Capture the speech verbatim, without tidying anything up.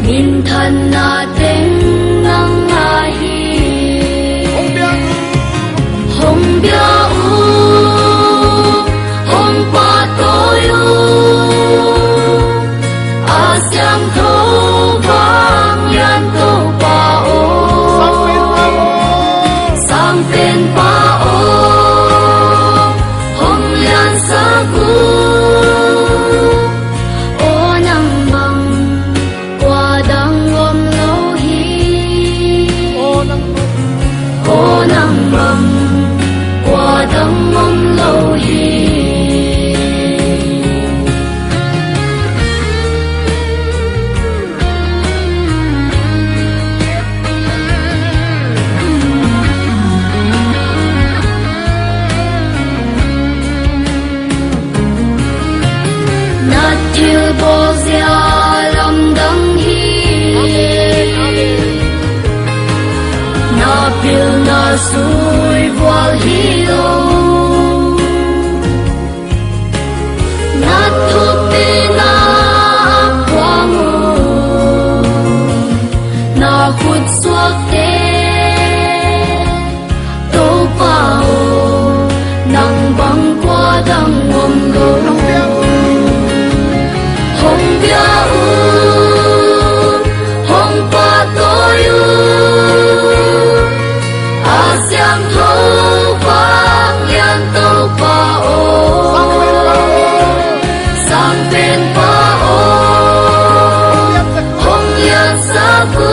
Minthanna teng nang ahi. Hong bia uh, hong pahtawi uh, a siangtho vanglian Topa aw. Sangpenpa aw, hong liansak uh. Aw nang bang kua dang om lo hi. Aw nang bang kua dang om lo hi. Na thilbawl zia lamdang hi. Na pilna sui vual hi lo. Na thupina a puang uh, na khutsuakte Topa aw, nang bang kua dang om lo. Hong bia uh, hong pahtawi uh, a siangtho vanglian Topa aw. Sangpenpa aw, hong liansak uh.